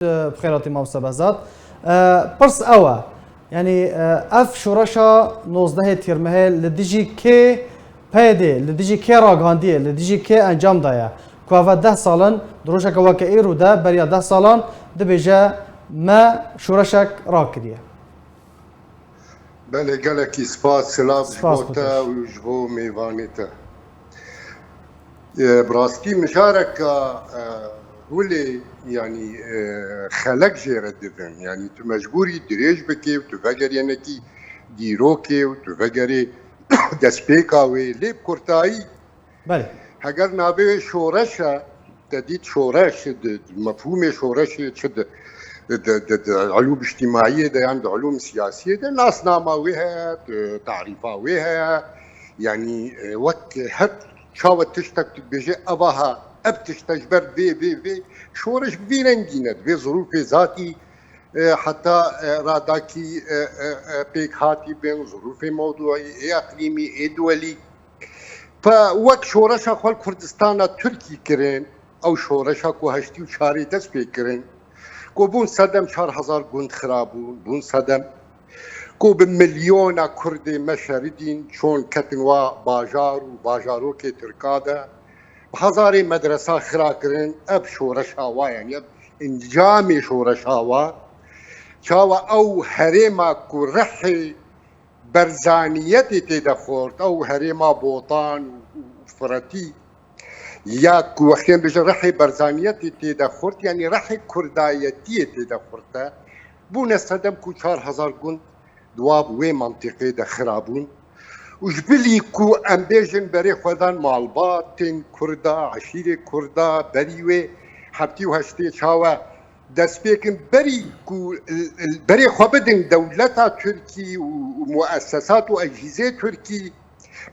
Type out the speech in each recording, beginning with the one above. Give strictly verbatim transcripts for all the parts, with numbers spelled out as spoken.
Bi xêr hatî mamoste Behzat. E, pirs ew e. Yanî, e, ev şoreşa nozdehê Tîrmehê li dijî kê peyê dê, li dijî kê ragihandiye, li dijî kê encam daye? Ku eve deh sal in, di rojeke weke îro de, beriya deh salan, dibêje me şoreşek rakiriye. Belê, gelekî spas, silav ji Spas bo te xweş. Û ji bo mêvanê te. E, bi rastî mijareka, e, hûlê, yanî, e, xelek jê re dibin. Yanî tu mecbûrî dirêj bikê û tu vegerê hinekî dîrokê û tu vegerê destpêka wê. Lê bi kurtayî, Belê. Heger navê wê şoreş e, te dît şoreş, di, di mefhûmê şoreşê çi di, di, di, di, di ilûm îctîmaiyê de yan di ilûm siyasiyê de nasnama wê heye, di tarîfa wê heye. Yanî, e, wek her çawa tiştek tu dibêje, ev aha, ev tişt e ji ber vê, vê, vê. Şoreş bi vî rengî ne, di vê zirûfê zatî, e, heta, e, radakî, e, e, e, pêk hatî bin, zirûfê mewduî, ê eqlîmî, ê duwelî. Pe wek şoreşa xwe li Kurdistana Tirkî kirin, ew şoreşa ku heştî û çarê dest pê kirin, ku bûn sedem çar hezar gund xira bûn, bûn sedem, ku bi milyona Kurdê me şeridîn, çon ketin wa bajar û bajarokê Tirka de, bi hezarê medresa xira kirin, ev şoreşa wa, yanî ev encamê şoreşa wa, çawa ew herêma ku rihê berzaniyetê tê de xurt, ew herêma Botan û, û Firetî, ya ku wextên bêje rihê berzaniyetê tê de xurt, yanî rihê kurdayetiyê tê de xurt e, bûne sedem ku çar hezar gund di wa bi wê mantîqê de xira bûn. Û ji bilî ku em bêjin berê xwe dan malbatên Kurda, eşîrê Kurda, berî wê heftî û heştê çawa dest pê kin, berî ku, berê xwe bidin dewleta Tirkî û, û muessesat û ecîzê Tirkî,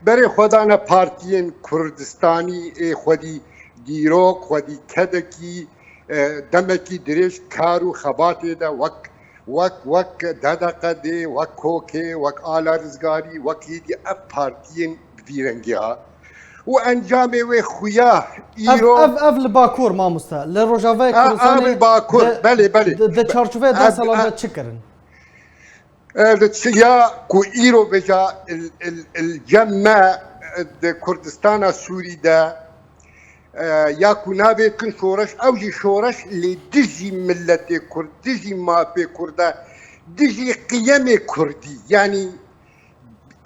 berê xwe dane partiyên Kurdistanî ê xwedî dîrok, xwedî kedekî, e, demekî dirêj kar û xebatê de wek, wek, wek D D Q D, wek kokê, wek Ala Rizgarî, wek êdî ev partiyên bi vî rengî ha. Û encamê wê xuya Ev, îro ev, ev li Bakur, mamoste. Li Rojavayê Ha, Kurdistanê ev li Bakur. di, Belê, belê. di, di çarçoveyê deh Ev, salan ev, de çi kirin? ev çi ya ku îro veja il, il, il cem me, e, di Kurdistana Sûrî de, e, ya ku navê kin şoreş, ew jî şoreş lê dijî miletê Kurd, dijî mafê Kurd e, dijî qiyemê Kurdî. Yanî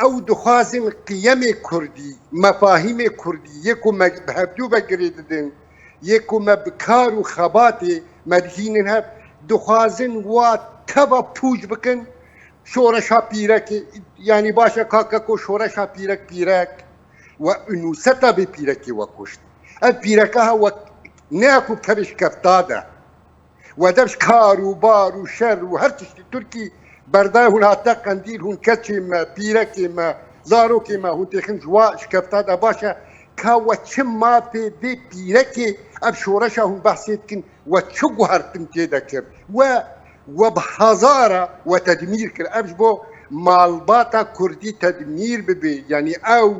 ew dixwazin qiyemê Kurdî, mefahîmê Kurdî, yê ku me bi hevdû ve girê didin, yê ku me bi kar û xebatê me dihînin hev, dixwazin wa teva pûç bikin şoreşa pîrekê, yanî baş e ka keko şoreşa pîrek pîrek we û nûseta vê pîrekê we kuşt. Ev pîreke ha wek ne ya ku kevê şikefta de. We dev ji kar û bar û şer û her tiştî Tirkî berdaye hûn hate qendîl, hûn keçê me, pîrekê me, zarokê me, hûn têxin ji wa şikefta de baş e. Ka we çi mafê vê pîrekê ev şoreşa hûn behsê dikin, we çi guhertin tê de kir? We, we bi hezara we tedmîr kir. Ev ji bo malbata Kurdî tedmîr bibe. Yanî ew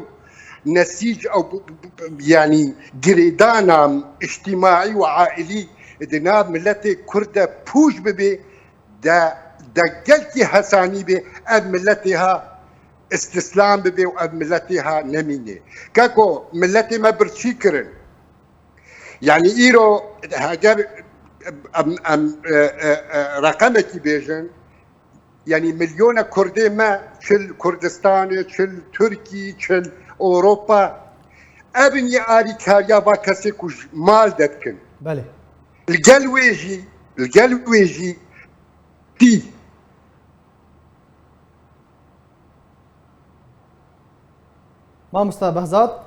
nesîc ew b-, b-, b-, yanî girêdana îctîmaî û aîlî di nav miletê Kurd de pûç bibe, de, de gelkî hesanî bê, ev miletê ha îstîslam bibe û ev miletê ha nemîne. Keko, miletê me birçî kirin. Yanî îro heger em, em, e, e, e, reqemekî bêjin, yanî milyona Kurdê me, çi li Kurdistanê, çi li Tirkî, çi li Ewropa, ev in yê alîkariya va kesê ku ji mal de dikin. Belê. Li gel wê jî, li gel wê jî tî. Mamosta Behzat?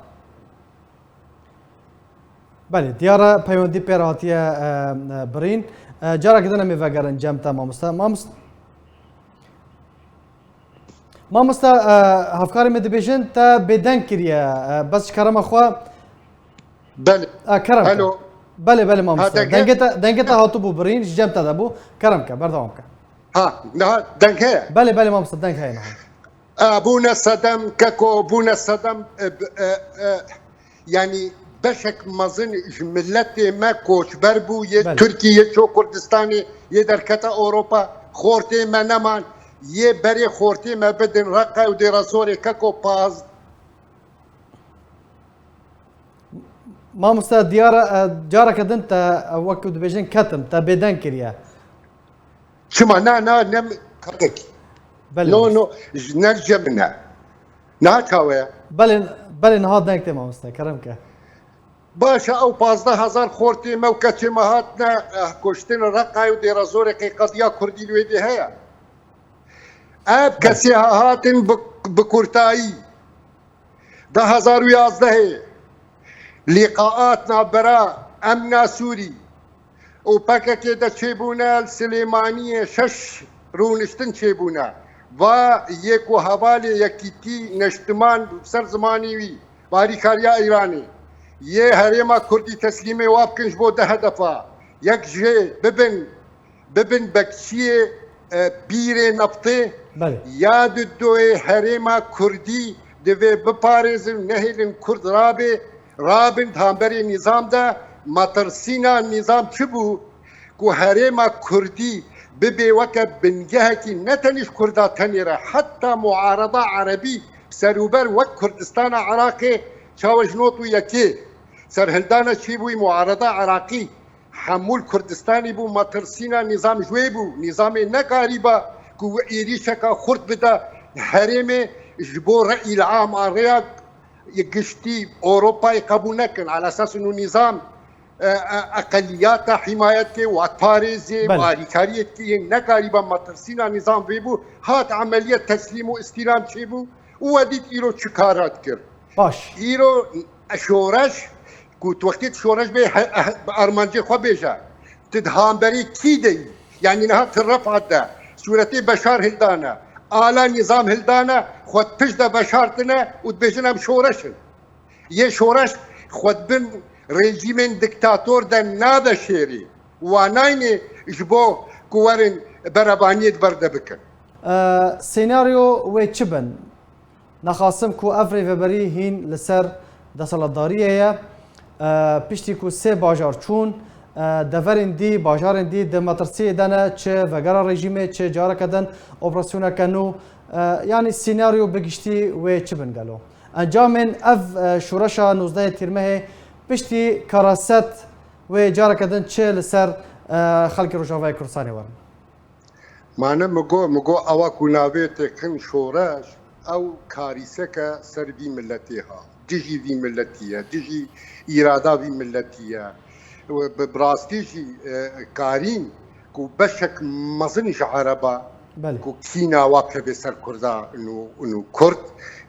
Belê, diyar e, peywendî pê re hatiye, e, e, birîn. E, carekê din em ê vegerin cem te, mamosta. Mamosta, mamosta, e, hevkarê me dibêjin te bêdeng kiriye. E, bes ji kerema xwe. Belê. E, kerem ke. Alo. Belê, belê, mamosta. Ha, dengê, dengê te, dengê te hatibû birîn, ji cem te de bû. Kerem ke, berdewam ke. Ha, niha deng heye? Belê, belê, mamosta, deng heye niha. E, bûne sedem, keko, bûne sedem, e, b-, e, e, yanî beşek mezin ji miletê me koçber bû, yê Belê. Tirkiyê, yê ço Kurdistanê, yê derkete Ewropa, xortê me neman, yê berê xortê me bidin Reqa û Dêra Zorê keko paz. Mamoste diyar e, careke din te e, wek dibêjin ketim, te bêdeng kiriye. Çima na na ne mi- katek. Belê No mamoste. No, ji nerce min e. Na çawe. Belê, belê niha deng tê mamoste, kerem ke. Baş e, ew pazdeh hezar xortê me û keçê me hatine eh, kuştin Reqayê û Dêra Zorê qey qediya Kurdî li wê dê heye. Ev kesê ha- hatin bi, bi kurtayî. Du hezar û yazdehê lîqaat navbera Emna Sûrî û P K K de çêbûne, li Silêmaniyê şeş rûniştin çêbûne. Va yê ku hevalê yekîtî neştiman ser zimanî wî, barîkariya Îranê, yê herêma Kurdî teslîmê wa bikin ji bo du hedefa. Yek jê bibin, bibin bekçiyê e, bîrê neftê, Belê. Ya di doyê herêma Kurdî divê biparêzin, nehêlin Kurd rabê, rabin di hemberê nîzam de. Metirsîna nîzam çi bû ku herêma Kurdî bibe weke bingehekî ne tenê ji Kurda tenê re, heta muareda erebî serûber wek Kurdistana Iraqê çawa ji not û yekê serhildana çêbûyî muareda Iraqî hemû li Kurdistanê bû, metirsîna nîzam ji wê bû. Nîzamê nekarîba ku êrîşeka xurt bide herêmê ji bo re'îl am a rêya giştî Ewropayê qebûl nekin. Ala esas û nîzam e, e, eqeliyata himayet kê, wat parêzê, Belê. Alîkariyê kê yên nekarîba metirsîna nîzam vê bû, hat emeliyet teslîm û îstîlam çêbû û we dît îro çi kara dikir. Baş. Îro şoreş ku tu wextê tu şoreş bê he- he- bi armancê xwe bêje. Tu di hamberê kî de yî? Yanî niha tu Refat de sûretê Beşar hildane, ala nîzam hildane, xwe pişt de veşartine û dibêjin em şoreş in. Yê şoreş xwe di bin rejîmên diktator de nabe şêrî. Wa nayne ji bo ku werin berevaniyê di ber de bikin. Senaryo wê çi bin? Naxasim ku ev rêveberî hîn li ser desthilatdariyê ye. Piştî ku sê bajar çûn, deverên dî, bajarên dî di metirsiyê de ne, çi vegera rejîmê, çi careke din operasyoneke nû, yanî senaryo bi giştî wê çi bin gelo? Encamên ev şoreşa nozdehê Tîrmehê piştî karaset wê careke din çi li ser xelkê Rojavayê Kurdistanê werin? Mane mi got, mi got ewa ku navê têxin şoreş, ew karîseke ser vî miletê ha. Dijî vî miletî ye, dijî îrada vî miletî ye. Bi, bi rastî jî e, karîn ku beşek mezin ji Ereba Belê. Ku kîna wa keve ser Kurda û, û Kurd,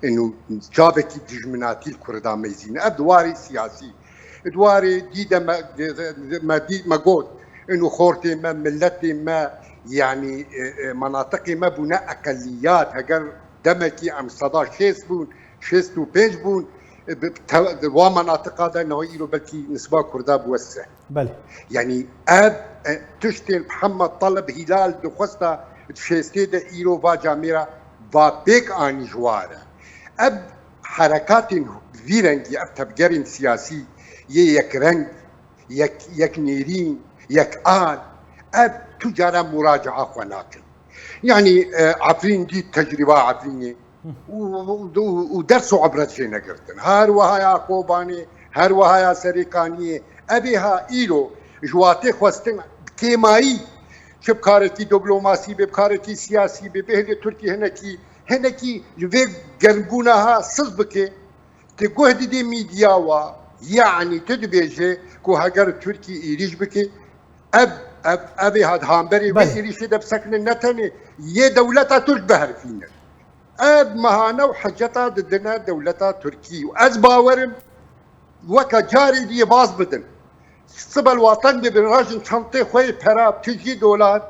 û çavekî dijminatî li Kurda meyzîne. Ev di warê siyasî. Di warê dî de me, me dî, me got, û xortê me, miletê me, yanî e, e, menatiqê me bûne eqeliyat. Heger demekî em seda şêst bûn, şêst û pênc bûn, e, bi, te, di wa menatiqa de niha îro belkî nisba Kurda bûwe sih. Belê. Yanî ev e, tiştên Mihemed Talib Hîlal dixwesta di şêstê de îro va camêra va pêk anî ji wa re. Ev herekatên vî rengî, ev tevgerên siyasî yê yekreng, yek, yek nêrîn, yek al, ev tu cara muracaa xwe nakin. Yanî e, Efrîn dît tecrîba Efrînê û, û, û, û ders û ibret jê negirtin. Her wiha ya Kobanê, her wiha ya Serêkaniyê, ev ê ha îro ji watê xwestin kêmayî, çi bi karekî diplomasî be, bi karekî siyasî be, bihêle Tirkî hinekî, hinekî ji vê germbûna ha siz bike, tu guh didê mîdya wa, yanî tu dibêje ku heger Tirkî êrîş bike, ev, ev, ev ê ha di hamberê vê Belê. Êrîşê de bisekinin, ne tenê yê dewleta Tirk biherifînin. Ev mehane û heceta didine dewleta Tirkî û ez bawerim weke carê dî yê baz bidin. Sibel watan bibin rajin çantê xwe yê pera tijî dolar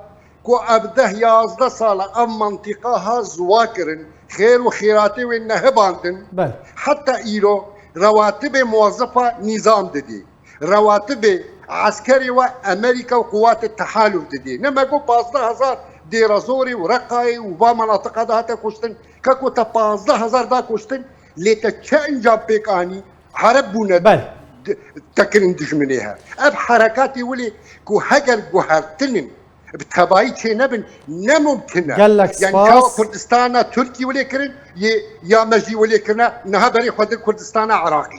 ku ev deh yazdeh sala ev mantîqa ha ziwa kirin, xêr û xêratê wê nehibandin. Belê. Heta îro rewatibê muwezzefa nîzam didî. Rewatibê eskerê we Amerîka û quwatê tehaluf didî. Ne me got pazdeh hezar Dêra Zorê û Reqayê û va menatiqa de hate kuştin. Keko te pazdeh hezar da kuştin, lê te çi encam pêk anî? Ereb bûne. Belê. te kirin dijminê he. Ev herekatê wilê ku heger guhertinin bi tebayî çê nebin, ne mumkin e. Gelek Yani spas. çawa Kurdistana Tirkî wilê kirin, yê ya me jî wilê kirine, niha berê xwe dir Kurdistana Iraqî.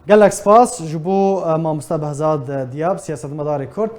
Gelek spas ji bo e, mamoste Behzad e, Diyab, siyasetmedarê Kurd.